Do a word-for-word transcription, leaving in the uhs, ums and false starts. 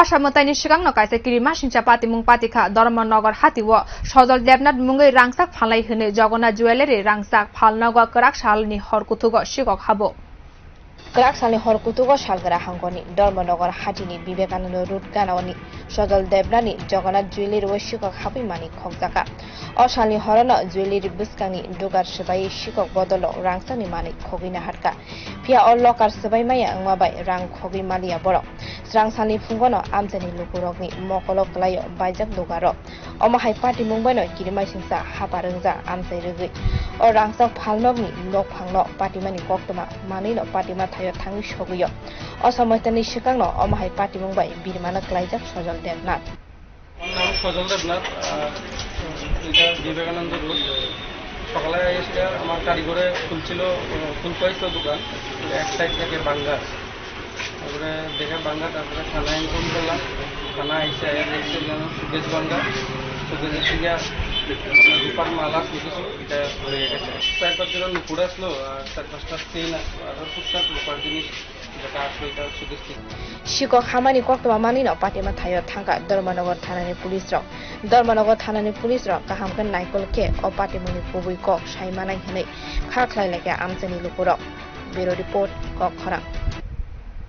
Asa mwtaini swkangno kaisa kirimasingcha patimung patikha Dharmanagar hatio Sojol Debnath mungwi rangchak phalnai hwnwi Jagannath Jewellery rangchak phalnogo kwrak salni hor kuthugo sikok habo. Kwrak salni hor kuthugo salgra hangkoni Dharmanagar hatini Vivekananda Road ganao ni Sojol Debnathni Jagannath Jewellery o sikok habwi mani khokjaka. O salni horono jewellery bwskangni dugar swbai sikok bodolo rangchakni mani khogwi naharka. Phiya o lokar swbai maya wngma bai rang khogwi maliya borok. Srang salni phungono amchaini lukurokni mokolo kwlaio baijak dugarok. Omo hai patimung baino kirimasingcha hapar wngja amchai rwgwi o rangchak phalnokni nokphangno patimani koktwma manwino patima thaio thangwi sogwio. O somoitani swkangno omo hai patimung bai birimano klaijak Sojol Debnath. আমার নাম সজল দেবনাথ। আহ, এটা বিবেকানন্দ রোড। সকালে এসে আমার কারিগরে খুলছিল, আহ, খুলতে হয়েছিল দোকান, এক সাইড থেকে ভাঙ্গা। তারপরে দেখে ভাঙ্গা, তারপরে থানায় ইনফর্ম করলাম। থানা এসে আয়া দেখছে যেন সুকেশ ভাঙ্গা, সুকেশ এসে গিয়া রূপার মালা, সুকেশ এটা হয়ে গেছে। চার পাঁচ জোড়া নুপুর আসলো, আর চার পাঁচটা চেইন, আরো টুকটাক রূপার জিনিস যেটা আসলো, এটা সুকেশ থেকে। Sikok hamani koktwma manwino patima thaio thangkha Dharmanagar thanani police rok. Dharmanagar thanani police rok kaham khe naikol khe o patimungni kubui kok sai manai hwnwi kha khlai laikha amchaini lukurok. Bureau Report, Kokkhorang.